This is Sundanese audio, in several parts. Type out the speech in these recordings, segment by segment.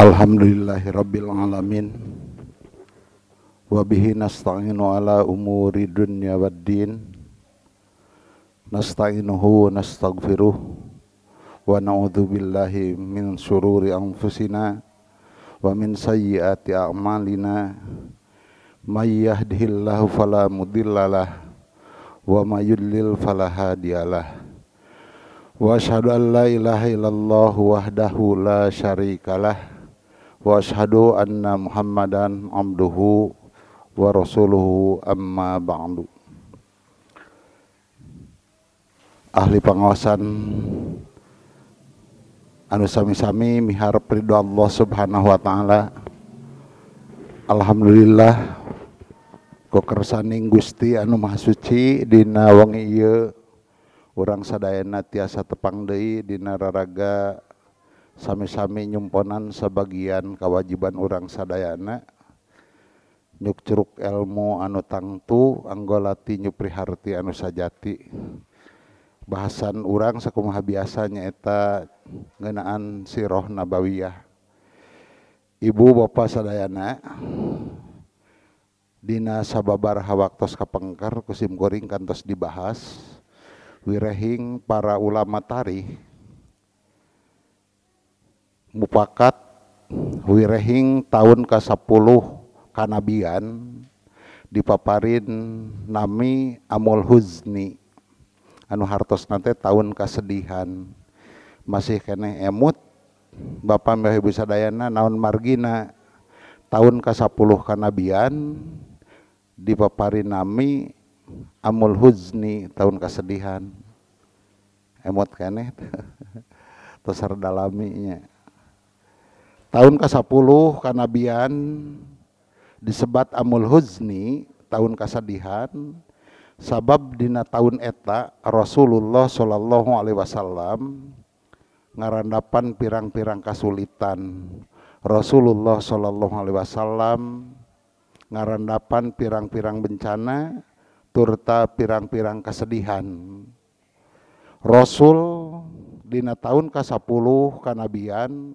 Alhamdulillahirabbil alamin. Wa bihi nasta'inu ala umuri dunya waddin. Nasta'inuhu wa nastaghfiruh wa na'udzu billahi min syururi anfusina wa min sayyiati a'malina. May yahdihillahu fala mudhillalah wa may yudlil fala hadiyalah. Wa asyhadu an la ilaha illallah wahdahu la syarikalah. Wa asyhadu anna Muhammadan abduhu wa rasuluhu, amma ba'du. Ahli pengawasan anu sami-sami miharep ridho Allah Subhanahu wa taala. Alhamdulillah kukersaning Gusti anu Maha Suci dina wengi ieu urang sadayana tiasa tepang deui dina raraga sami-sami nyumponan sebagian kewajiban urang sadayana nyuk curuk ilmu anu tangtu anggolati nyupriharti anu sajati. Bahasan urang sakumaha biasa nyaeta ngeunaan sirah nabawiyah. Ibu bapa sadayana dina sababaraha waktos kapengker ku sim kuring kantos dibahas wirehing para ulama tarikh mupakat wirehing tahun ke-10 kanabian dipaparin nami Amul Huzni anu hartosna teh tahun kesedihan. Masih keneh emut Bapak mbah Ibu sadayana naon margina tahun ke-10 kanabian dipaparin nami Amul Huzni tahun kesedihan. Emut keneh tos dalaminya. Tahun ke-10 kanabian disebat Amul Huzni tahun kesedihan sabab dina tahun eta Rasulullah Shallallahu Alaihi Wasallam ngarandapan pirang-pirang kasulitan. Rasulullah Shallallahu Alaihi Wasallam ngarandapan pirang-pirang bencana turta pirang-pirang kesedihan. Rasul dina tahun ke-10 kanabian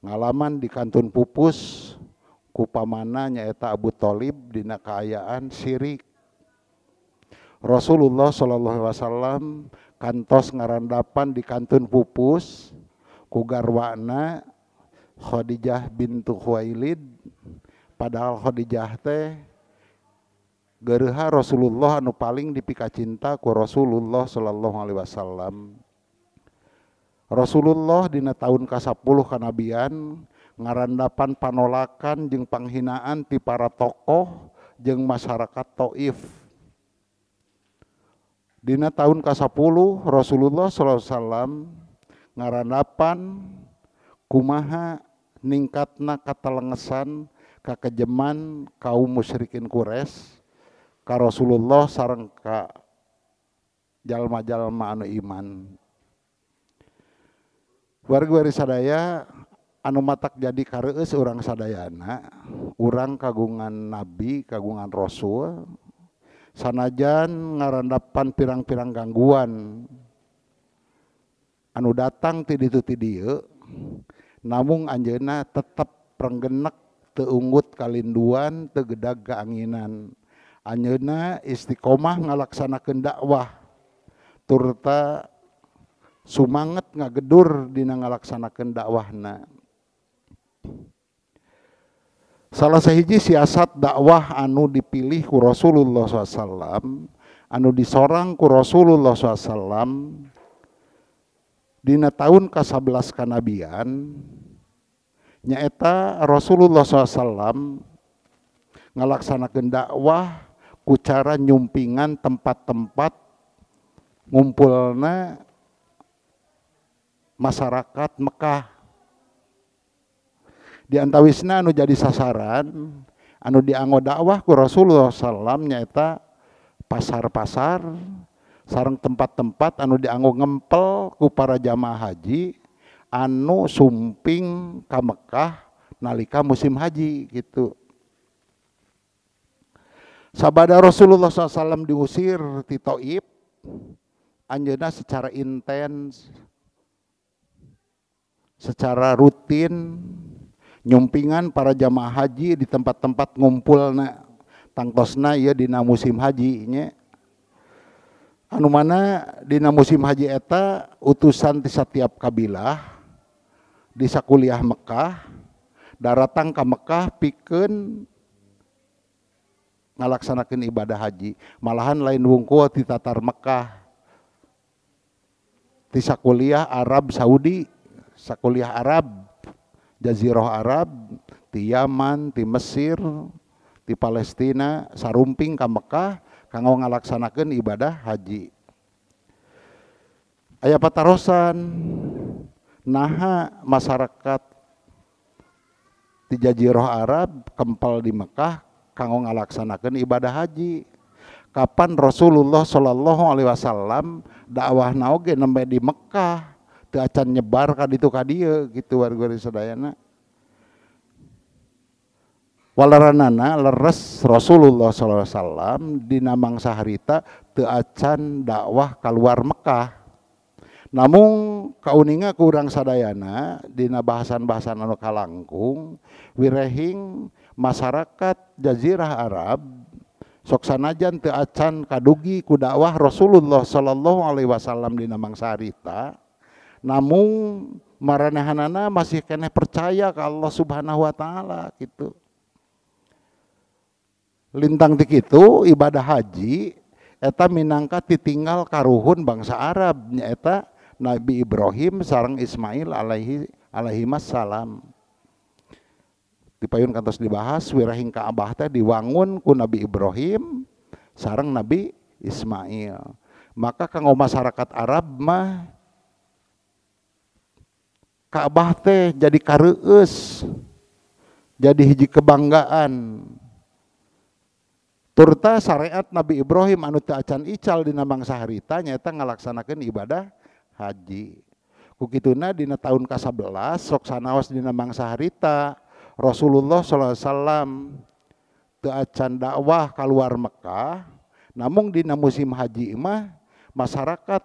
ngalaman di kantun pupus kupamana nyaeta Abu Thalib dina kaayaan syirik. Rasulullah Shallallahu Alaihi Wasallam kantos ngarandapan di kantun pupus ku garwana Khadijah bintu Khuwailid, padahal Khadijah teh geureuha Rasulullah anu paling dipikacinta ku Rasulullah Shallallahu Alaihi Wasallam. Rasulullah dina tahun ke-10 kanabian ngarandapan panolakan jeung panghinaan ti para tokoh jeung masyarakat Taif. Dina tahun ke-10 Rasulullah sallallahu alaihi wasallam ngarandapan kumaha ningkatna katelengesan kakejeman kaum musyrikin Quraisy ka Rasulullah sareng ka jalma-jalma anu iman. Wargi-wargi sadaya anu matak jadi kareueus urang sadayana, urang kagungan nabi, kagungan rasul, sanajan ngarandapan pirang-pirang gangguan anu datang ti ditu ti dieu, namung anjeunna tetep renggenek teu unggut kalinduan, teu gedag kaanginan. Anjeunna istiqomah ngalaksanakeun dakwah turta sumanget ngagedur dina ngalaksanakeun dakwahna. Salah sahiji siasat dakwah anu dipilih ku Rasulullah SAW, anu disorang ku Rasulullah SAW dina tahun ke-11 kanabian nyaeta Rasulullah SAW ngalaksanakeun dakwah ku cara nyumpingan tempat-tempat ngumpulna masyarakat Mekah. Di antawisna anu jadi sasaran anu dianggo dakwah ku Rasulullah SAW nyaeta pasar-pasar sareng tempat-tempat anu dianggo ngempel ku para jamaah haji anu sumping ka Mekah nalika musim haji gitu. Sabada Rasulullah SAW diusir ti Taif, anjeunna secara intens, secara rutin Nyumpingan para jamaah haji di tempat-tempat ngumpulna tangtosna ieu dina musim haji nya. Anu mana dina musim haji eta utusan ti satiap kabilah di sakuliah Mekah daratang ka Mekah pikeun ngalaksanakeun ibadah haji. Malahan lain wungkul ti tatar Mekah, ti sakuliah Arab Saudi, sakuliah Arab, Jazirah Arab, ti Yaman, ti Mesir, ti Palestina sarumping ka Mekah kanggo ngalaksanakeun ibadah haji. Aya patarosan naha masyarakat di Jazirah Arab kempal di Mekah kanggo ngalaksanakeun ibadah haji. Kapan Rasulullah sallallahu alaihi wasallam dakwahna oge nembe di Mekah teu acan nyebar ka ditu ka dieu kitu warga sadayana. Walaranana leres Rasulullah sallallahu alaihi wasallam dina mangsa harita teu acan dakwah kaluar Mekah. Namung kauninga ku urang sadayana dina bahasan-bahasan anu kalangkung wirehing masyarakat Jazirah Arab sok sanajan teu acan kadugi ku dakwah Rasulullah sallallahu alaihi wasallam dina mangsa harita, namung maranehanana masih keneh percaya ka Allah Subhanahu wa taala kitu. Lintang ti kitu ibadah haji eta minangka titinggal karuhun bangsa Arab nyaeta Nabi Ibrahim sareng Ismail alaihi salam. Dipayun kantos dibahas wirahing Ka'bah teh diwangun ku Nabi Ibrahim sareng Nabi Ismail. Maka kanggo masyarakat Arab mah Ka'bah teh jadi kareueus, jadi hiji kebanggaan. Turta syariat Nabi Ibrahim anu teu acan ical dina mangsa harita nyaeta ngalaksanakeun ibadah haji. Ku kituna dina taun ka-11 sok sanaos dina mangsa harita Rasulullah sallallahu alaihi wasallam teu acan dakwah kaluar Mekah, namung dina musim haji mah masyarakat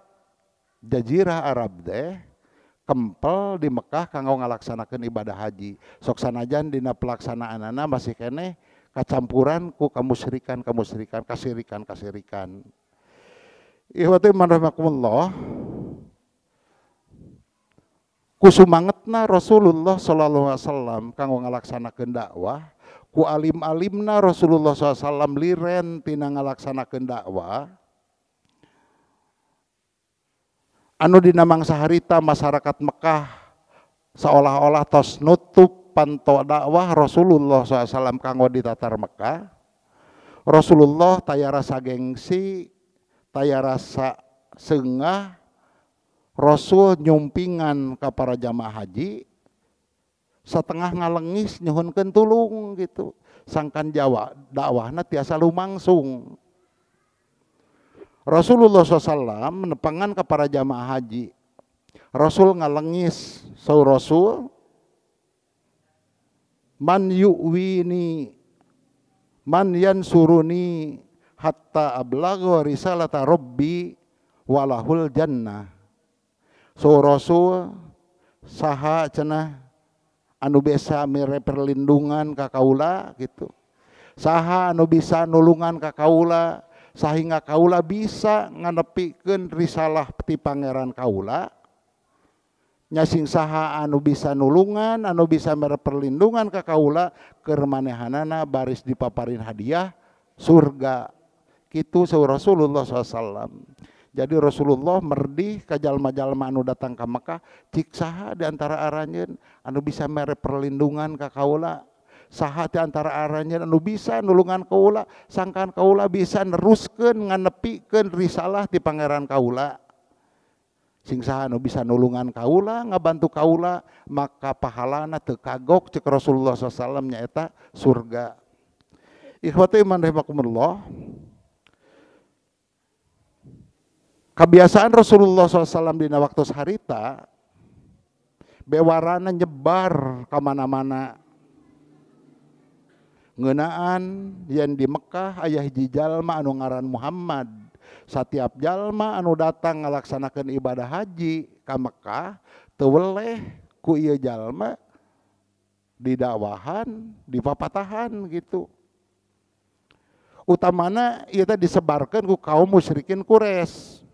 Jazirah Arab teh kempel di Mekah kanggo ngalaksanakeun ibadah haji. Sok sanajan dina pelaksanaanana masih keneh kacampuran ku kamusyrikan, kamusyrikan, kasirikan, kasirikan. Ikhwati iman rahimakumullah. Kusumangetna Rasulullah sallallahu alaihi wasallam kanggo ngalaksanakeun dakwah, ku alim-alimna Rasulullah sallallahu alaihi wasallam liren tina ngalaksanakeun dakwah. Anu dina mangsa harita masyarakat Mekah seolah-olah tos nutup panto dakwah Rasulullah SAW kanggo di tatar Mekah. Rasulullah taya rasa gengsi, taya rasa sengah, Rasul nyumpingan ka para jamaah haji, setengah ngalengis nyuhunkeun tulung gitu. Sangkan Jawa dakwahna tiasa lumangsung. Rasulullah SAW menepangan ke para jamaah haji. Rasul ngalengis, sau Rasul, man yu'wini, man yansuruni hatta ablagha risalata rabbi walahul jannah. So Rasul saha cenah anu bisa mere perlindungan ka kaula gitu. Saha anu bisa nulungan ka kaula sehingga kaula bisa nganepikeun risalah ti pangeran kaula. Nyasing saha anu bisa nulungan, anu bisa mere perlindungan ka kaula keur manehanana baris dipaparin hadiah surga. Kitu saur Rasulullah SAW. Jadi Rasulullah merdih ka jalma-jalma anu datang ka Mekah, cik saha di antara aranjeun anu bisa mere perlindungan ka kaula, saha di antara aranjeun anu bisa nulungan kaula, sangkan kaula bisa neruskeun nganepikeun risalah ti pangeran kaula. Sing saha anu bisa nulungan kaula, ngabantu kaula, maka pahalana teu kagok cek Rasulullah SAW nyaeta surga. Ikhwati iman rahimakumullah. Kebiasaan Rasulullah SAW dina waktu harita bewarana nyebar ka mana-mana. Ngeunaan yen di Mekah aya hiji jalma anu ngaran Muhammad. Satiap jalma anu datang ngalaksanakeun ibadah haji ka Mekah teu weleh ku ieu jalma Didakwahan, dipapatahan gitu. Utamana ieu teh disebarkeun ku kaum musyrikin Quraisy.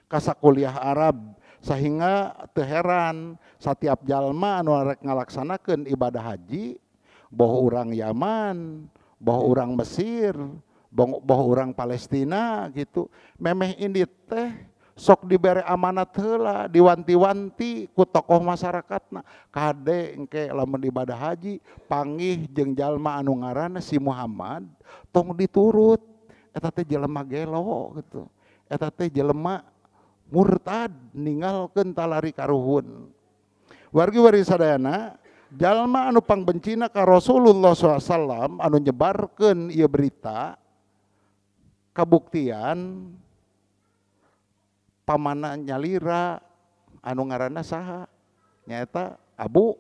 Kasakuliah Arab sehingga teu heran setiap jalma anu arek ngalaksanakeun ibadah haji, boh urang Yaman, boh urang Mesir, boh urang Palestina gitu. Memeh indit teh sok dibere amanat heula, diwanti-wanti ku tokoh masyarakatna. Kade engke lamun ibadah haji panggih jeung jalma anu ngaranna si Muhammad, tong diturut. Eta teh jelema gelo gitu. Eta teh jelema murtad ninggalkeun talari karuhun. Wargi-wargi sadayana, jalma anu pangbencina ka Rasulullah shallallahu alaihi wasallam anu nyebarkeun ieu berita kabuktian pamana nyalira anu ngaranna saha nyaeta Abu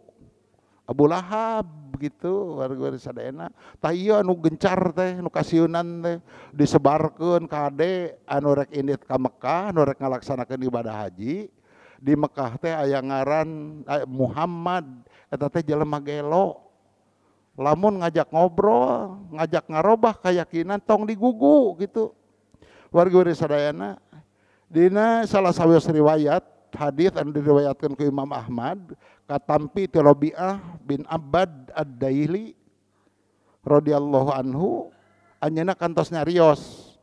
Lahab gitu. Wargi-wargi sadayana tah ieu anu gencar teh nu kasieunan teh disebarkeun kade anu rek indit ka Mekah anu rek ngalaksanakeun ibadah haji di Mekah teh aya ngaran Muhammad eta teh jelema gelo lamun ngajak ngobrol ngajak ngarobah keyakinan tong digugu gitu. Wargi-wargi sadayana dina salah sawios riwayat hadis anu diriwayatkeun ku Imam Ahmad katampi ti Rabi'ah bin Abbad Ad-Daili radhiyallahu anhu anjeunna kantos nyarios.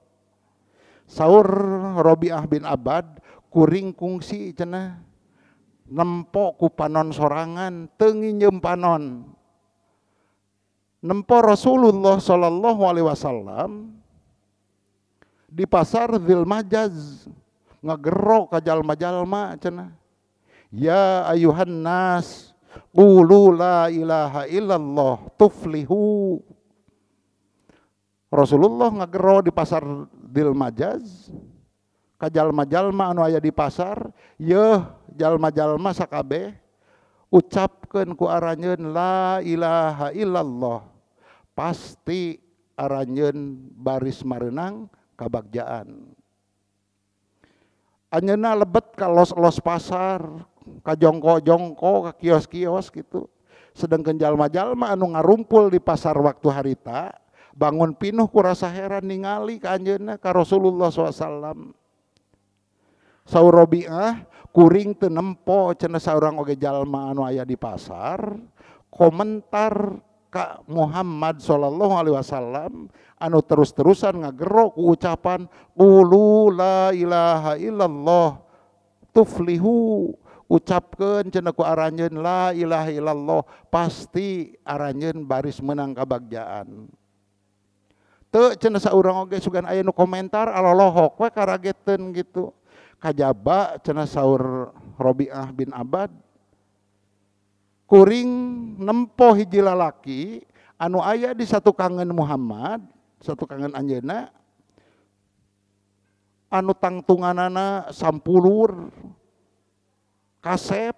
Saur Rabi'ah bin Abbad kuring kungsi cenah nempo ku panon sorangan teu nginjeum panon. Nempo Rasulullah sallallahu alaihi wasallam di pasar Dzil Majaz ngagero ka jalma-jalma cenah. Ya ayuhan nas qulu la ilaha illallah tuflihu. Rasulullah ngagero di pasar Dzil Majaz ka jalma-jalma anu aya di pasar, yeuh jalma-jalma sakabeh ucapkeun ku aranjeun la ilaha illallah, pasti aranjeun baris mareunang kabagjaan. Anjeunna lebet ka los-los pasar, ka jongko-jongko, ka kios-kios gitu. Sedangkan jalma-jalma anu ngarumpul di pasar waktu harita, bangun pinuh ku rasa heran ningali ka anjeunna ka Rasulullah SAW. Saur Rabi'ah kuring teu nempo cenah saurang oge jalma anu aya di pasar, komentar ka Muhammad sallallahu alaihi wasallam anu terus-terusan ngagero ku ucapan qulu la ilaha illallah tuflihu, ucapkeun cenah ku aranjeun la ilaha illallah pasti aranjeun baris menang kabagjaan. Teu cenah saurang oge sugan aya nu komentar alolohok we karageteun gitu. Kajaba cenah saur Rabi'ah bin Abbad kuring nempo hiji lalaki anu aya di satu kangen Muhammad, satu kangen anjeunna anu tangtunganana sampulur kasep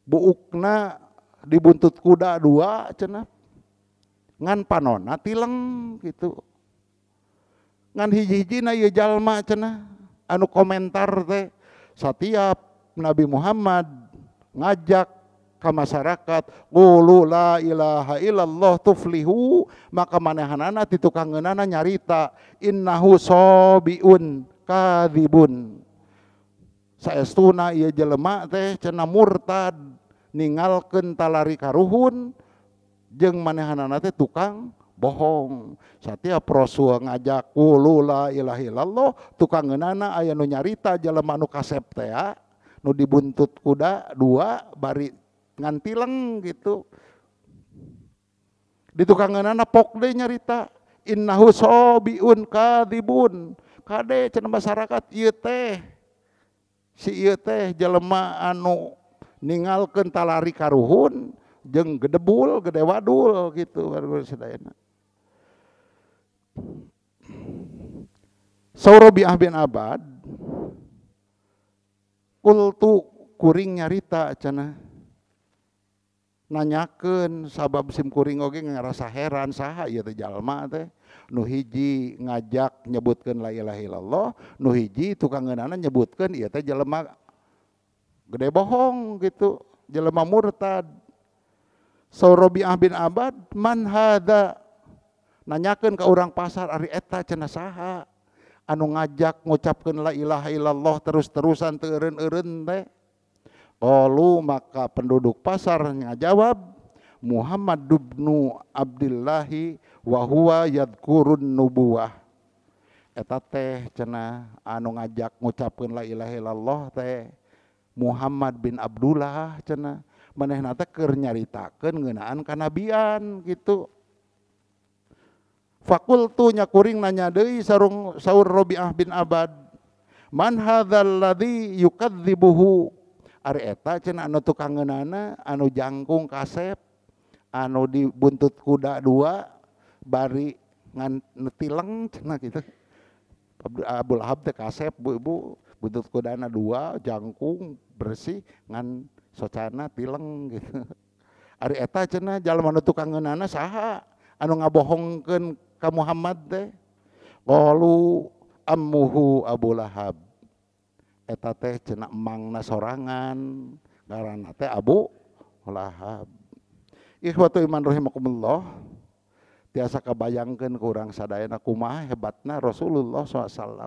buukna dibuntut kuda dua cenah ngan panonna tileng gitu. Ngan hiji-hijina ieu jalma cenah anu komentar teh setiap Nabi Muhammad ngajak ke masyarakat qulu la ilaha illallah tuflihu, maka manehanana ti tukangeunana nyarita innahu sobiun kadzibun, saestuna ieu jelema teh cenah murtad ninggalkeun talari karuhun jeung manehanana teh tukang bohong. Setiap Rasul ngajak qulu la ilaha illallah tukangeunana aya nu nyarita jelema nu kasep teh nu dibuntut kuda dua bari ngantileng gitu. Di tukangeunana pok deui nyarita innahu sobiun kadzibun, kade cenah masyarakat ieu teh si ieu teh jelema anu ninggalkeun talari karuhun jeung gedebul gede wadul gitu sadayana. Saur Rabi'ah bin Abbad kultu kuring nyarita cenah nanyakeun sabab sim kuring oge ngarasa heran saha ieu teh jalma teh nu hiji ngajak nyebutkeun la ilaha illallah, nu hiji tukangeunana nyebutkeun ieu teh jelema gede bohong gitu, jelema murtad. Saur Rabi'ah bin Abad man hadza, nanyakeun ka urang pasar ari eta cenah saha anu ngajak ngucapkeun la ilaha illallah terus-terusan teu eureun-eureun teh. Qalu, maka penduduk pasar ngajawab Muhammad ibnu Abdillahi wa huwa yadhkurun nubuwah. Eta teh cenah anu ngajak ngucapkeun la ilaha illallah teh Muhammad bin Abdullah cenah, manehna teh keur nyaritakeun ngeunaan kanabian gitu. Fakultu nya kuring nanya deui sarung saur Rabi'ah bin Abad, man hadzal ladzi yukadzibuhu, ari eta cenah anu tukangeunana anu jangkung kasep anu dibuntut kuda dua bari ngan tileng cenah gitu. Abu Lahab teh kasep bu ibu, buntut kudana dua jangkung bersih ngan socana tileng gitu. Ari eta cenah jalma nu tukangeunana saha anu ngabohongkeun ka Muhammad teh? Qalu ammuhu Abu Lahab. Eta teh cenah emangna sorangan ngaranna teh Abu Lahab. Ikhwatu iman rahimakumullah, tiasa kabayangkeun ku urang sadayana kumaha hebatna Rasulullah SAW.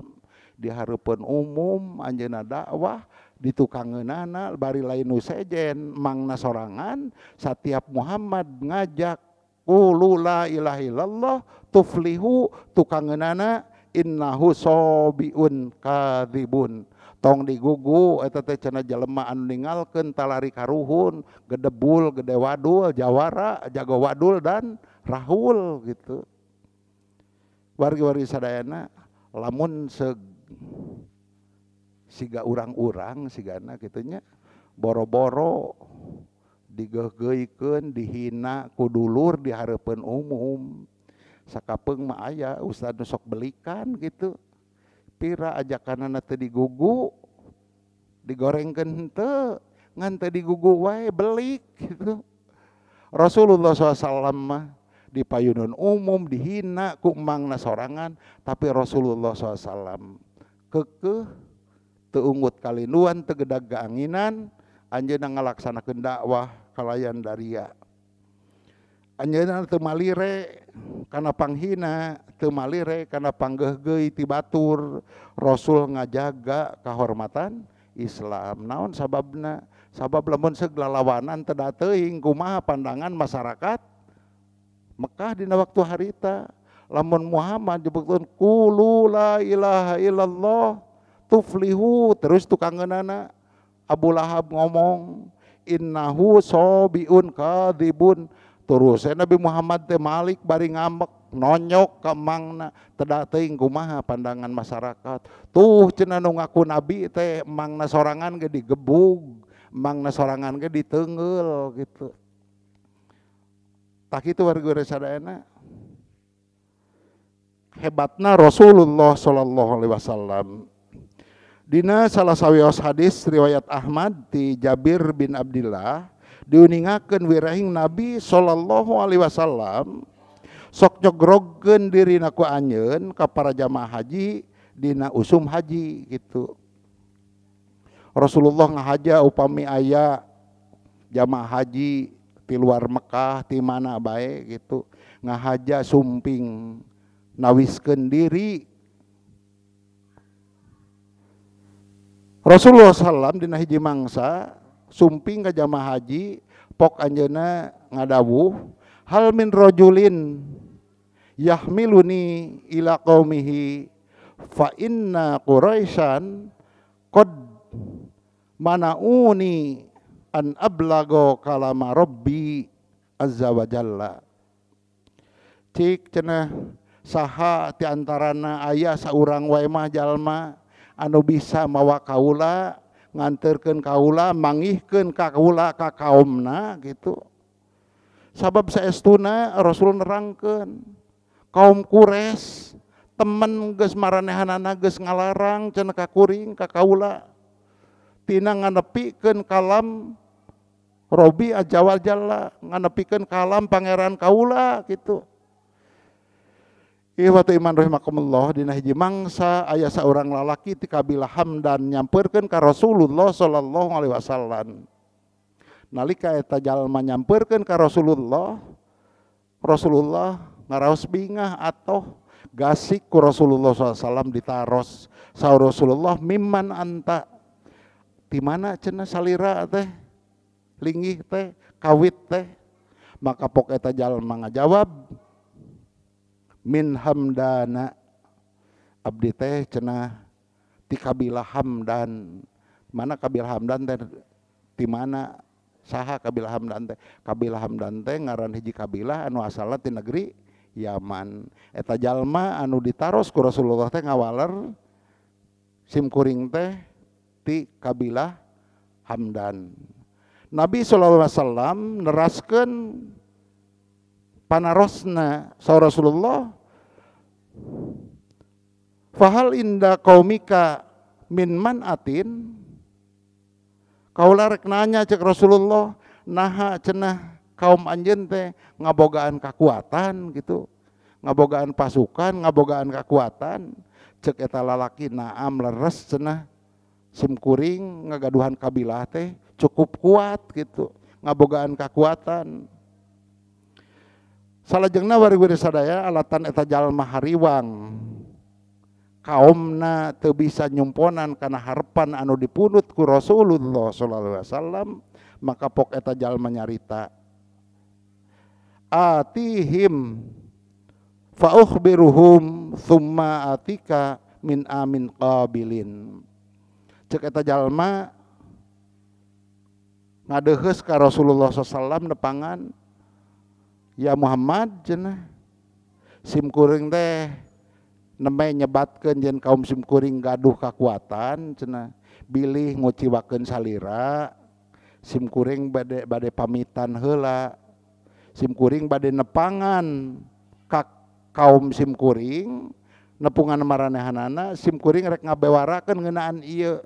Di hareupeun umum anjeunna dakwah ditukangeunana bari lain nu sejen mangna sorangan. Satiap Muhammad ngajak qulu la ilaha illallah tuflihu, tukangeunana innahu sobiun kadzibun. Tong digugu eta teh cenah jelema anu ninggalkeun talari karuhun, gedebul, gede wadul, jawara, jago wadul dan rahul gitu. Wargi-wargi sadayana lamun siga urang-urang sigana kitunya boro-boro digeugeuikeun, dihina ku dulur di hareupeun umum. Sakapeung mah aya ustad nu sok belikan gitu. Pira ajakanana teu digugu, digorengkeun henteu, ngan teu digugu wae belik gitu. Rasulullah SAW mah di payunun umum dihina ku emangna sorangan, tapi Rasulullah SAW kekeh teu unggut kalinduan, teu gedag kaanginan, anjeunna ngalaksanakeun dakwah kalayan daria. Anjeunna teu malire kana panghina, teu malire kana panggeugeuy ti batur. Rasul ngajaga kahormatan Islam. Naon sababna? Sabab lamun seug lalawanan teu dateuing kumaha pandangan masyarakat Mekah dina waktu harita. Lamun Muhammad nyebutkeun qulu la ilaha illallah tuflihu, terus tukangeunana Abu Lahab ngomong innahu sobiun kadzibun. Terus Nabi Muhammad teh malik bari ngambek nonyok ka emangna, teu teuing kumaha pandangan masyarakat. Tuh cenah nu ngaku nabi teh emangna sorangan ge digebug, emangna sorangan ge diteungeul gitu. Tah kitu warga sadayana. Hebatna Rasulullah sallallahu alaihi wasallam. Dina salah sawios hadis riwayat Ahmad ti Jabir bin Abdillah diuningakeun wirahing Nabi sallallahu alaihi wasallam sok nyogrogkeun dirina ku anjeun ka para jamaah haji dina usum haji gitu. Rasulullah ngahaja upami aya jamaah haji ti luar Mekah ti mana bae gitu, ngahaja sumping nawiskeun diri. Rasulullah SAW dina hiji mangsa sumping ka jamaah haji, pok anjeunna ngadawuh hal min rajulin yahmiluni ila qaumihi fa inna quraisyan qad manauni an ablago kalama rabbi azza wa jalla. Cik cenah saha ti antarana aya saurang wae mah jalma anu bisa mawa kaula, nganterkeun kaula, mangihkeun ka kaula ka kaumna gitu. Sabab saestuna Rasul nerangkeun kaum Quraisy temen geus maranehanana geus ngalarang cenah ka kuring ka kaula tina nganepikeun kalam Robi azza wa jalla, nganepikeun kalam pangeran kaula gitu. Ikhwatu iman rahimakumullah, dina hiji mangsa aya saurang lalaki ti kabilah Hamdan nyamperkeun ka Rasulullah sallallahu alaihi wasallam. Nalika eta jalma nyampeurkeun ka Rasulullah, Rasulullah ngaraos bingah atoh gasik ku Rasulullah SAW ditaros saur Rasulullah mimman anta, di mana cenah salira teh linggih teh kawit teh. Maka pok eta jalma ngajawab min hamdana, abdi teh cenah ti kabilah Hamdan. Mana kabilah Hamdan teh, ti mana saha kabilah Hamdan teh? Kabilah Hamdan teh ngaran hiji kabilah anu asalna ti negeri Yaman. Eta jalma anu ditaros ku Rasulullah teh ngawaler simkuring teh ti kabilah Hamdan. Nabi sallallahu alaihi wasallam neraskeun panarosna saur Rasulullah, fahal inda qaumika min man'atin, kaula rek nanya cek Rasulullah, naha cenah kaum anjeun teh ngabogaan kakuatan gitu, ngabogaan pasukan, ngabogaan kakuatan. Cek eta lalaki naam leres cenah simkuring ngagaduhan kabilah teh cukup kuat gitu, ngabogaan kakuatan. Salajengna wargi sadaya alatan eta jalma hariwang kaumna teu bisa nyumponan kana harepan anu dipunut ku Rasulullah sallallahu alaihi wasallam, maka pok eta jalma nyarita atihim fa ukhbiruhum thumma atika min amin qabilin. Cek eta jalma ngadeheus ka Rasulullah sallallahu alaihi wasallam nepangan, ya Muhammad cenah simkuring teh nembe nyebatkeun yen kaum simkuring gaduh kakuatan cenah, bilih nguciwakeun salira, simkuring bade pamitan heula, simkuring bade nepangan ka kaum simkuring, nepungan maranehanana simkuring rek ngabewarakeun ngeunaan ieu,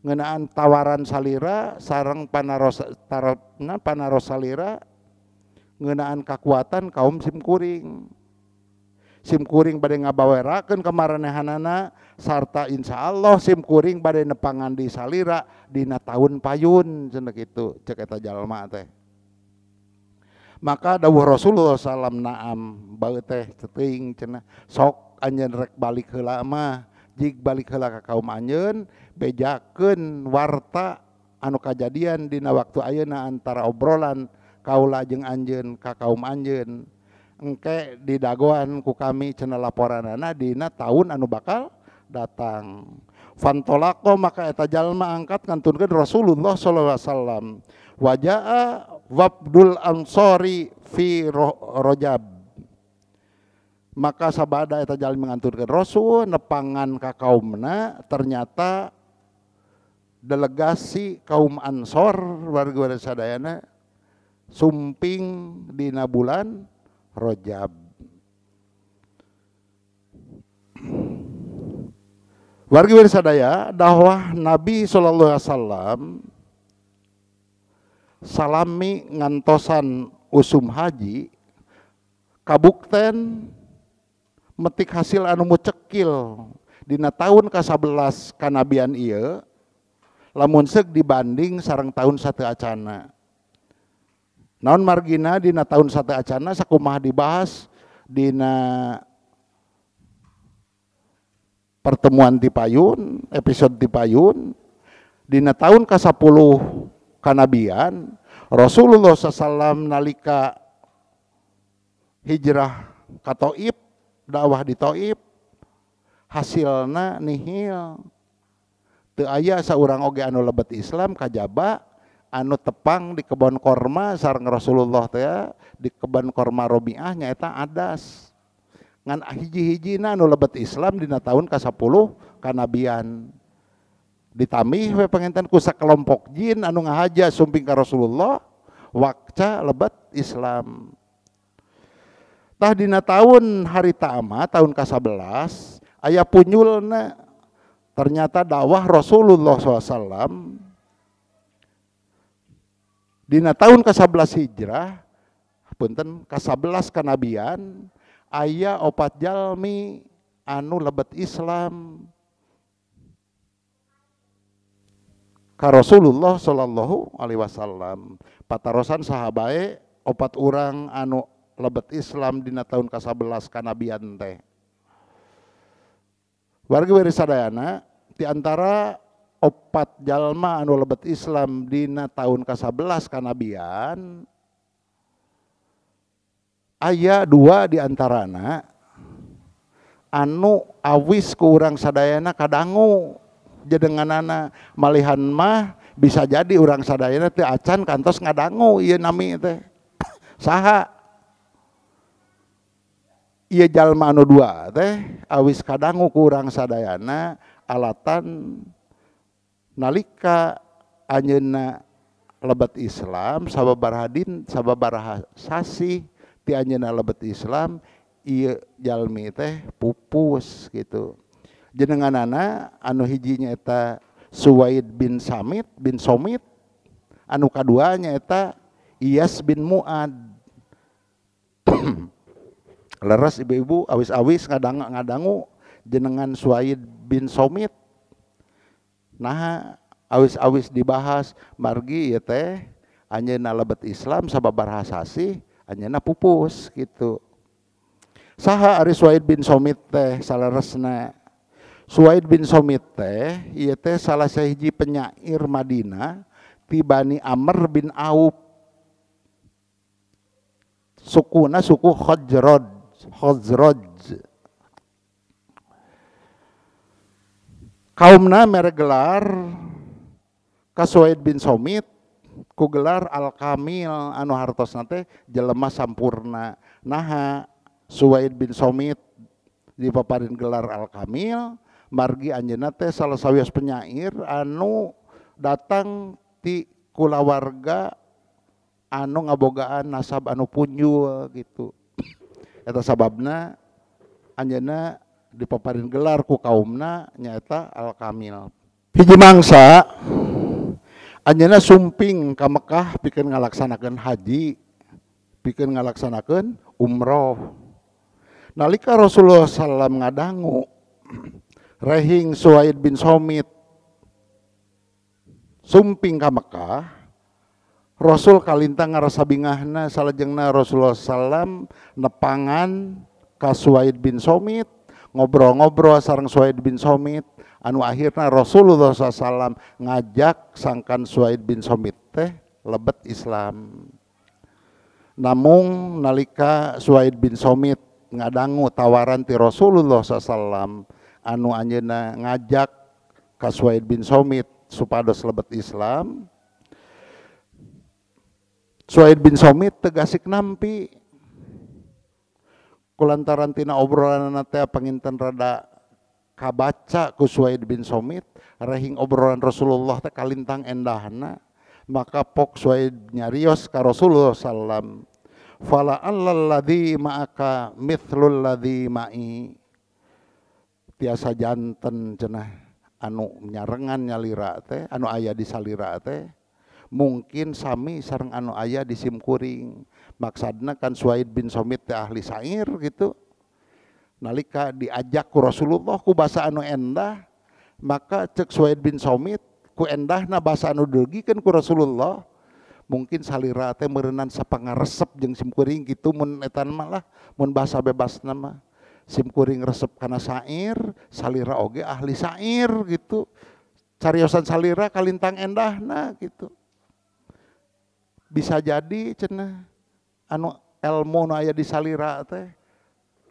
ngeunaan tawaran salira sareng panaros panaros salira ngeunaan kakuatan kaum simkuring. Simkuring bade ngabawerakeun ka maranehanana sarta insyaallah simkuring bade nepangan di salira dina taun payun cenah kitu cek eta jalma teh. Maka dawuh Rasulullah sallam naam bae teh teuing cenah sok anjeun rek balik heula mah, jig balik heula ka kaum anjeun bejakeun warta anu kajadian dina waktu ayeuna antara obrolan kaula jeung anjeun ka kaum anjeun, engke didagoan ku kami cenah laporanana dina taun anu bakal datang. Fantolaqo maka eta jalma angkat ngantunkeun Rasulullah sallallahu alaihi wasallam. Wajaa wabdul ansori fi Rajab. Maka sabada eta jalma ngantunkeun Rasul nepangan ka kaumna, ternyata delegasi kaum Ansor warga sadayana sumping dina bulan Rajab. Wargi sadaya dakwah Nabi sallallahu alaihi wasallam salami ngantosan usum haji kabukten metik hasil anu mucekil dina tahun ka-11 kanabian ieu lamun seuk dibanding sareng tahun satu acana. Naon margina dina tahun satu acana sakumaha dibahas dina pertemuan Tipayun, episode Tipayun, dina tahun ka-10 kanabian Rasulullah SAW nalika hijrah ka Taif, dakwah di Taif, hasilna nihil. Teu aya saurang oge anu lebet Islam kajaba anu tepang di kebon korma sareng Rasulullah teh, di kebon korma Robiah nyaeta Adas. Ngan hiji-hijina anu lebet Islam dina tahun ka-10 kanabian. Ditambih we panginten ku sakelompok jin anu ngahaja sumping ka Rasulullah wakca lebet Islam. Tah dina tahun hari taama tahun ka-11 aya punyulna ternyata dakwah Rasulullah SAW dina tahun ka-11 hijrah, punten ka-11 kanabian, aya opat jalmi anu lebet Islam. ka Rasulullah sallallahu alaihi wasallam. Patarosan sahabae opat urang anu lebet Islam dina tahun ka-11 kanabian teh. Wargi wiri sadayana di antara opat jalma anu lebet Islam dina tahun ka-11 kanabian aya dua di antarana anu awis ku urang sadayana kadangu jedenganana malihan mah bisa jadi urang sadayana teu acan kantos ngadangu ieu nami teh. Saha ieu jalma anu dua teh awis kadangu ku urang sadayana alatan nalika anjeunna lebet Islam sababaraha din sababaraha sasih ti anjeunna lebet Islam ieu jalmi teh pupus gitu. Jenenganana anu hiji nyaeta Suwaid bin Samit bin Somit, anu kadua nyaeta Iyas bin Muad. Leres ibu-ibu awis-awis ngadangu jenengan Suwaid bin Somit. Nah awis-awis dibahas margi ieu teh anjeunna lebet Islam sababaraha sasih anjeunna pupus gitu. Saha ari Suwaid bin Somit teh saleresna? Suwaid bin Somit teh ieu teh salah sahiji penyair Madinah ti Bani Amr bin Auf. Sukuna suku Khazraj, Khazraj. Kaumna mere gelar ka Suwaid bin Somit ku gelar Al-Kamil anu hartosna teh jelema sampurna. Naha Suwaid bin Somit dipaparin gelar Al-Kamil margi anjeunna teh salah sawios penyair anu datang ti kulawarga anu ngabogaan nasab anu punjul gitu. Eta sababna anjeunna dipaparin gelar ku kaumna nyaeta Al-Kamil. Hiji mangsa anjeunna sumping ka Mekah pikeun ngalaksanakeun haji, pikeun ngalaksanakeun umroh. Nalika Rasulullah sallam ngadangu rehing Suwaid bin Somit sumping ka Mekah, Rasul kalintang ngarasa bingahna salajengna Rasulullah sallam nepangan ka Suwaid bin Somit, ngobrol-ngobrol sareng Suwaid bin Somit, anu akhirna Rasulullah sallam ngajak sangkan Suwaid bin Somit teh lebet Islam. Namung nalika Suwaid bin Somit ngadangu tawaran ti Rasulullah sallam anu anjeunna ngajak ka Suwaid bin Somit supados lebet Islam, Suwaid bin Somit tegasik nampi kulantaran tina obrolanana teh panginten rada kabaca ku Suwaid bin Somit rehing obrolan Rasulullah teh kalintang endahna, maka pok Suwaid nyarios ka Rasulullah sallam, fala alladzi ma'aka mithlul ladzi ma'i, tiasa janten cenah anu nyarengan nyalira teh anu aya di salira teh mungkin sami sareng anu aya di simkuring. Maksudna kan Suwaid bin Somit teh ahli syair gitu. Nalika diajak ku Rasulullah ku basa anu endah, maka cek Suwaid bin Somit ku endahna basa anu dugikeun ku Rasulullah, mungkin salira teh meureunnan sapangaresep jeung simkuring gitu mun eta mah lah, mun bahasa bebasna mah simkuring resep kana syair, salira oge ahli syair gitu. Cariosan salira kalintang endahna gitu. Bisa jadi cenah anu elmu nu aya di salira teh,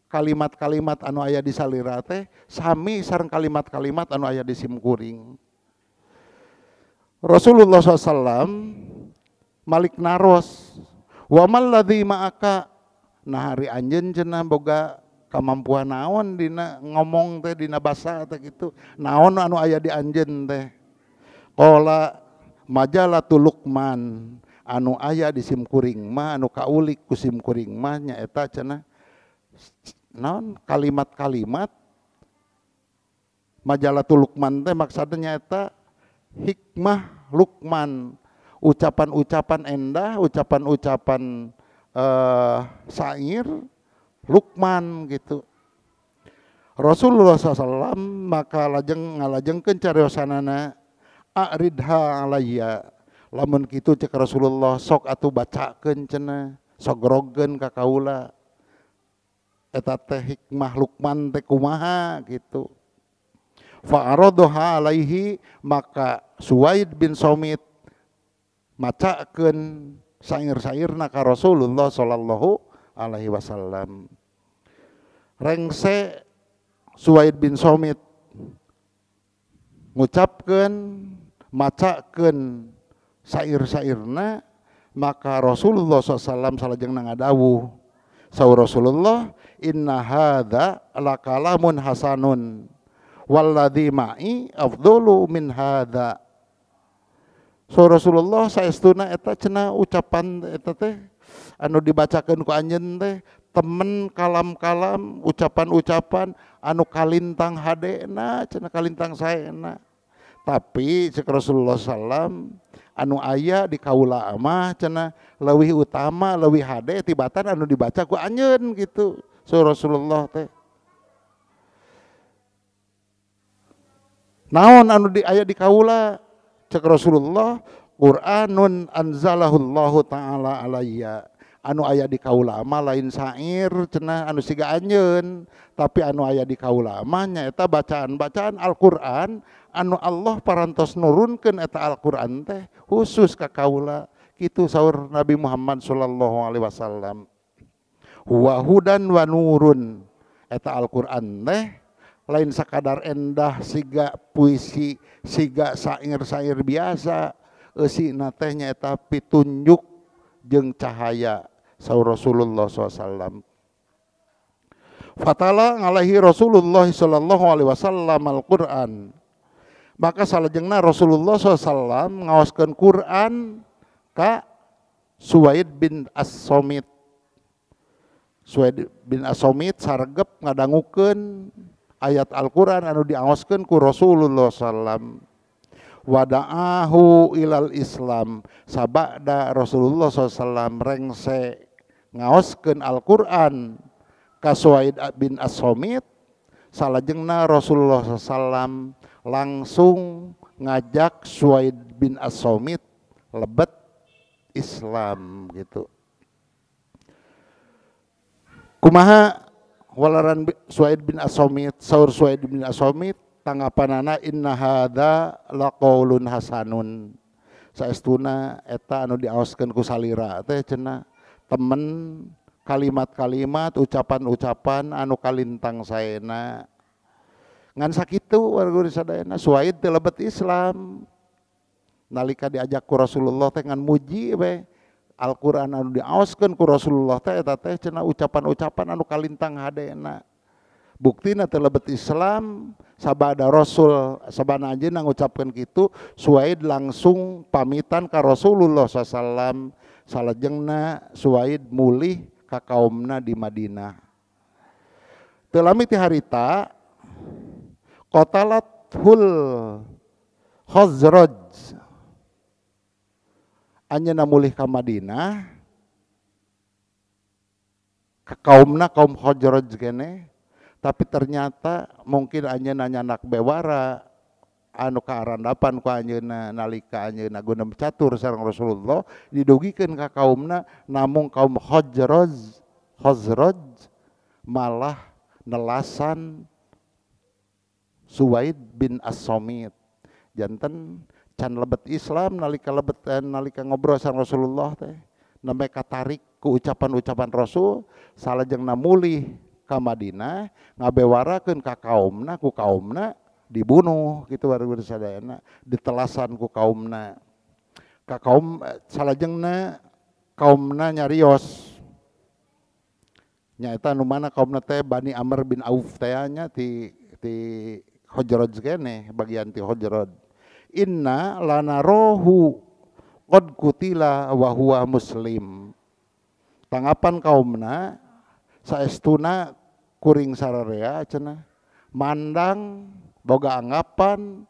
kalimat-kalimat anu aya di salira teh sami sareng kalimat-kalimat anu aya di simkuring. Rasulullah SAW malik naros, wa mal ladzi ma'aka, nah hari anjeun cenah boga kamampuan naon dina ngomong teh dina basa teh gitu, naon anu aya di anjeun teh. Qala majalatu Luqman, anu aya di simkuring mah anu kaulik ku simkuring mah nyaeta cenah naon kalimat-kalimat Majalatul Luqman teh maksudna nyaeta hikmah Luqman, ucapan-ucapan endah, ucapan-ucapan syair Luqman gitu. Rasulullah SAW maka lajeng ngalajengkeun cariosanana A'ridha alayya, lamun kitu cek Rasulullah sok atuh bacakeun cenah, sok grogeun ka kaula. Eta teh hikmah Luqman teh kumaha gitu. Fa'aradha alaihi, maka Suwaid bin Somit macakeun sair-sairna ka Rasulullah sallallahu alaihi wasallam. Rengse Suwaid bin Somit ngucapkeun macakeun sair-sairna, maka Rasulullah SAW salajengna ngadawuh. Saur Rasulullah, inna hadza lakalamun hasanun walladzi ma'i afdalu min hadza. So Rasulullah saestuna eta cenah ucapan eta teh anu dibacakeun ku anjeun teh temen kalam-kalam ucapan-ucapan anu kalintang hadena cenah kalintang saena. Tapi cek Rasulullah sallam anu aya di kaula mah cenah leuwih utama leuwih hade tibatan anu dibaca ku anjeun gitu. So Rasulullah teh naon anu di aya di kaula cek Rasulullah Qur'anun anzalahullahu ta'ala alayya, anu aya di kaula mah lain sair cenah anu siga anjeun, tapi anu aya di kaula mah nyaeta bacaan-bacaan Al-Qur'an anu Allah parantos nurunkeun eta Al-Qur'an teh khusus ka kaula kitu saur Nabi Muhammad sallallahu alaihi wasallam. Huwa hudan wa nurun, eta Al-Qur'an teh lain sakadar endah siga puisi siga sair-sair biasa, eusina teh nyaeta pitunjuk jeung cahaya saur Rasulullah SAW. Fatala ngalahi Rasulullah sallallahu alaihi wasallam Al-Qur'an, maka salajengna Rasulullah SAW ngaoskeun Qur'an ka Suwaid bin As-Somit. Suwaid bin As-Somit sargep ngadangukeun ayat Al-Qur'an anu diaoskeun ku Rasulullah sallam. Wada'ahu ilal Islam, sabada Rasulullah SAW rengse ngaoskeun Al-Qur'an ka Suwaid bin As-Somit, salajengna Rasulullah SAW langsung ngajak Suwaid bin As-Somit lebet Islam gitu. Kumaha walaran Suwaid bin As-Somit, saur Suwaid bin As-Somit tanggapanana inna hadza laqaulun hasanun, saestuna eta anu diaoskeun ku salira teh cenah temen kalimat-kalimat ucapan-ucapan anu kalintang saena. Ngan sakitu warga sadayana Suwaid teh lebet Islam. Nalika diajak ku Rasulullah teh ngan muji we Al-Qur'an anu diaoskeun ku Rasulullah teh eta teh cenah ucapan-ucapan anu kalintang hadena. Buktina teh lebet Islam sabada Rasul sabana anjeunna ngucapkeun kitu Suwaid langsung pamitan ka Rasulullah SAW. Salajengna Suwaid mulih ka kaumna di Madinah. Teu lami ti harita qatalat hul Khazraj, anjeunna mulih ka Madinah ka kaumna kaum Khazraj keneh. Tapi ternyata mungkin anjeunna nyanak bewara anu kaarandapan ku anjeunna nalika anjeunna gunem catur sareng Rasulullah didugikeun ka kaumna, namung kaum Khazraj malah nelasan Suwaid bin As-Somit. Janten can lebet Islam nalika lebet nalika ngobrol sareng Rasulullah teh nembe katarik ku ucapan-ucapan Rasul, salajengna mulih ka Madinah ngabewarakeun ka kaumna, ku kaumna dibunuh gitu warga sadayana, ditelasan ku kaumna. Ka kaum salajengna kaumna nyarios nyaeta nu mana kaumna teh Bani Amr bin Auf teh nya ti Khazraj keneh, bagian ti Khazraj. Inna lanarohu qad kutila wa huwa muslim. Tanggapan kaumna saestuna kuring sararea cenah mandang boga anggapan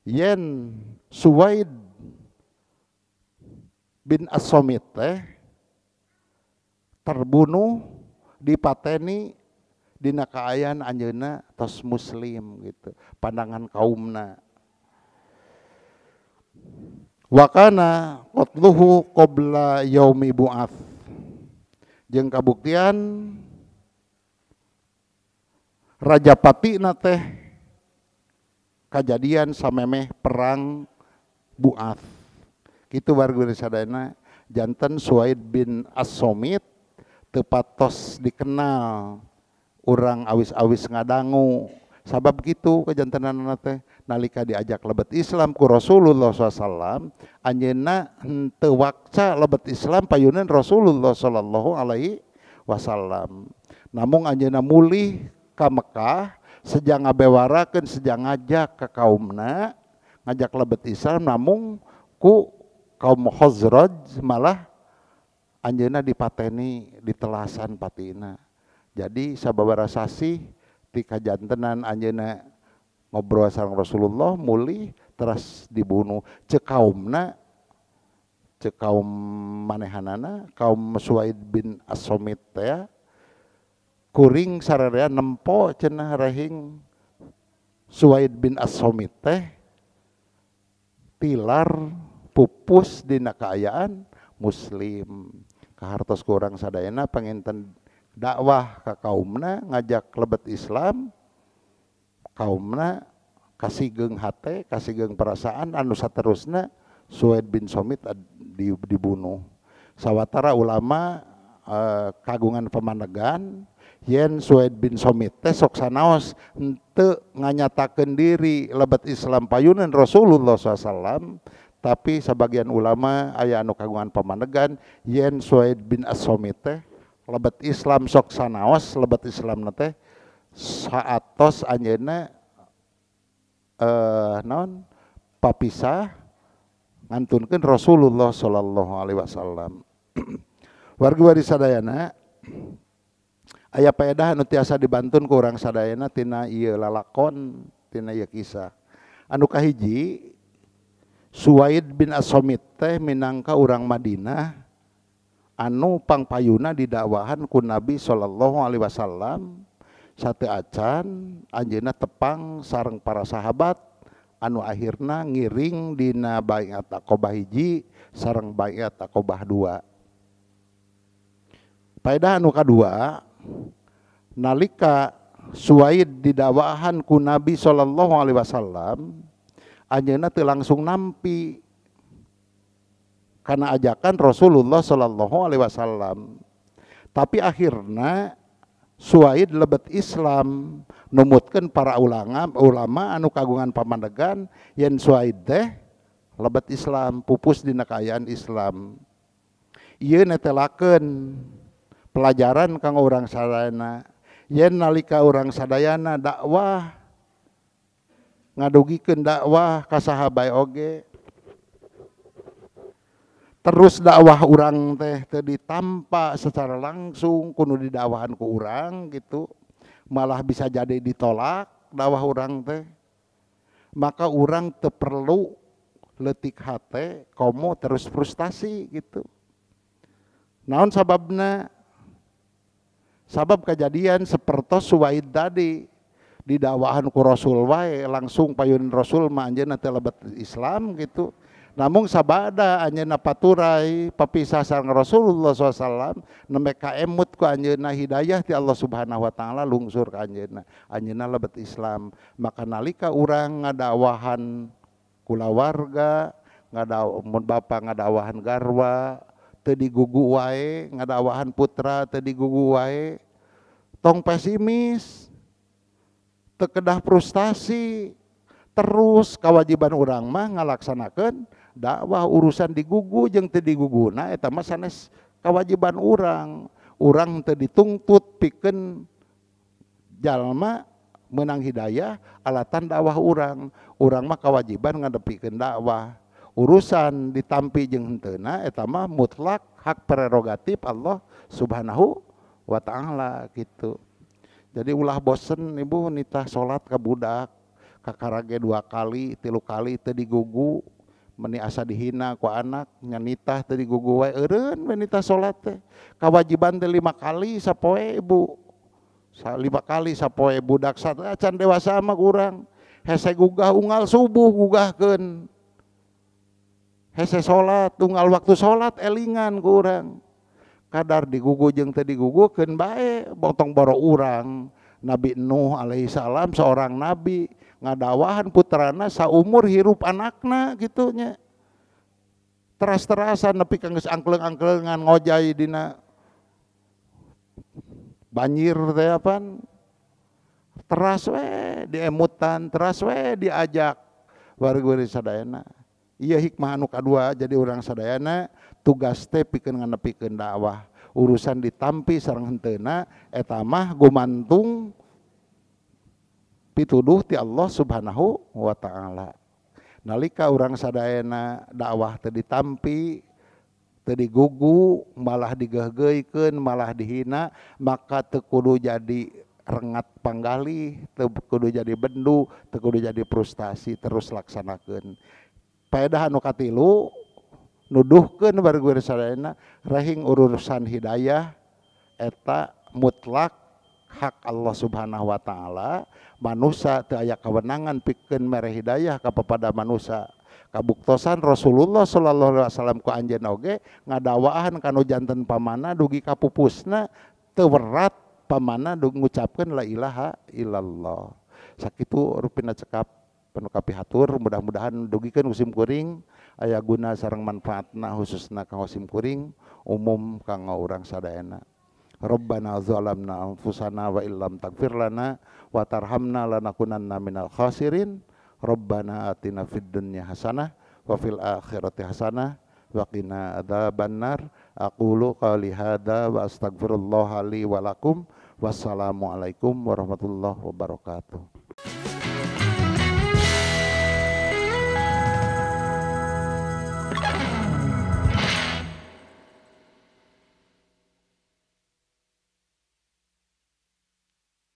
yen Suwaid bin As-Somit teh terbunuh dipateni dina kaayaan anjeunna tos muslim gitu pandangan kaumna. Wa kana qatluhu qabla yaumi bu'ats. Jeung kabuktian Rajapatina teh kajadian samemeh perang Bu'ats. Kitu warga sadayana janten Suwaid bin As-Somit teu patos dikenal urang awis-awis ngadangu. Sabab kitu kajantenanna teh nalika diajak lebet Islam ku Rasulullah SAW, anjeunna henteu wakca lebet Islam payunan Rasulullah sallallahu alaihi wasallam. Namung anjeunna mulih ka Mekah sejak ngabewarakeun, sejak ngajak ka kaumna, ngajak lebet Islam, namung ku kaum Khazraj malah anjeunna dipateni, ditelasan patina. Jadi sababaraha sasih ti kajantenan anjeunna ngobrol sareng Rasulullah mulih teras dibunuh. Ceuk kaumna, ceuk kaum manehanana, kaum Suwaid bin As-Somit teh kuring sararea nempo cenah rehing Suwaid bin As-Somit teh tilar pupus dina kaayaan muslim. Kahartos ku urang sadayana panginten dakwah ka kaumna ngajak lebet Islam, kaumna kasigeung hate, kasigeung perasaan anu saterusna Suwaid bin Somit dibunuh. Sawatara ulama kagungan pamanegan yen Suwaid bin Somit teh sok sanaos henteu nganyatakeun diri lebet Islam payunan Rasulullah SAW, tapi sebagian ulama aya anu kagungan pamanegan yen Suwaid bin As-Somit teh lebet Islam sok sanaos lebet Islam teh saatos anjeunna naon papisah ngantunkeun Rasulullah sallallahu alaihi wasallam. Wargi wari sadayana aya paedah anu tiasa dibantun ku urang sadayana tina ieu lalakon, tina ieu kisah. Anu kahiji, Suwaid bin As-Somit teh minangka urang Madinah anu pangpayuna didakwahan ku Nabi sallallahu alaihi wasallam. Sate acan anjeunna tepang sareng para sahabat anu akhirna ngiring dina baiat Aqabah hiji sareng baiat Aqabah dua. Paedah anu kadua, nalika Suwaid didakwahan ku Nabi sallallahu alaihi wasallam, anjeunna teu langsung nampi karena ajakan Rasulullah sallallahu alaihi wasallam. Tapi akhirna Suwaid lebet Islam, numutkeun para ulama anu kagungan pamandegan yen Suwaid teh lebet Islam, pupus dina kaayaan Islam. Ieu netelakeun pelajaran kanggo urang sadayana yen nalika urang sadayana dakwah ngadugikeun dakwah ka saha bae oge, terus dakwah urang teh teu ditampa secara langsung kudu didakwahan ku urang gitu, malah bisa jadi ditolak dakwah urang teh, maka urang teu perlu leutik hate komo terus frustasi gitu. Naon sababna? Sabab kejadian sepertos Suwaid tadi didakwahan ku Rasul wae langsung payun Rasul mah anjeunna teh lebet Islam gitu. Namun sabada anjeunna paturai papisah sareng Rasulullah SAW, nembe kaemut ku anjeunna hidayah ti Allah Subhanahu wa taala lungsur ka anjeunna. Anjeunna lebet Islam. Maka nalika urang ngadakwahan kulawarga, mun bapa ngadakwahan garwa teu digugu wae, ngadakwahan putra teu digugu wae, tong pesimis, teu kedah frustasi, terus kewajiban urang mah ngalaksanakeun dakwah. Urusan digugu jeung teu diguguna eta mah sanes kewajiban urang. Urang teu dituntut pikeun jalma menang hidayah alatan dakwah urang. Urang mah kewajiban ngadepikeun dakwah. Urusan ditampi jeung henteuna eta mah mutlak hak prerogatif Allah Subhanahu wa taala gitu. Jadi ulah bosen ibu nitah salat ka budak kakarage 2 kali 3 kali teu digugu, meni asa dihina ku anak nyanitah teu digugu wae, eureun we nitah salat teh. Kawajiban teh 5 kali sapoe ibu. 5 kali sapoe budak acan dewasa mah urang. Hese gugah unggal subuh gugahkeun. Hese salat tunggal waktu salat elingan ku urang. Kadar digugu jeung teu digugu keun bae botong boro urang. Nabi Nuh alaihi salam seorang nabi ngadawahan putrana saumur hirup anakna kitu nya. Teras-terasan nepi ka geus angkleung-angkleungan ngojay dina banjir teh apan. Teras we diemutan, teras we diajak warga sadayana. Ieu hikmah anu kadua jadi urang sadayana tugas teh pikeun nganepikeun dakwah. Urusan ditampi sareng henteuna eta mah gumantung pituduh ti Allah Subhanahu wa taala. Nalika urang sadayana dakwah teu ditampi, teu digugu, malah digeugeuikeun, malah dihina, maka teu kudu jadi rengat panggalih, teu kudu jadi bendu, teu kudu jadi frustasi, terus laksanakeun. Paedah anu katilu nuduhkeun warga sadayana rehing urusan hidayah eta mutlak hak Allah Subhanahu wa taala. Manusia teu aya kawenangan pikeun mere hidayah ka papada manusia. Kabuktosan Rasulullah sallallahu alaihi wasallam ku anjeunna oge ngadawaahan kanu janten pamana dugi ka pupusna teu werat pamana ngucapkeun la ilaha illallah. Sakitu rupina cekap penuh kapihatur, mudah-mudahan dugikeun musim kuring aya guna sareng manfaatna khususna kanggo sim kuring umum kanggo urang sadayana. Rabbana zalamna anfusana wa illam taghfir lana wa tarhamna lanakunanna minal khasirin. Rabbana atina fid dunya hasanah wa fil akhirati hasanah wa qina adzabannar. Aqulu qali hadza wa astaghfirullaha li wa lakum. Wassalamualaikum warahmatullahi wabarakatuh.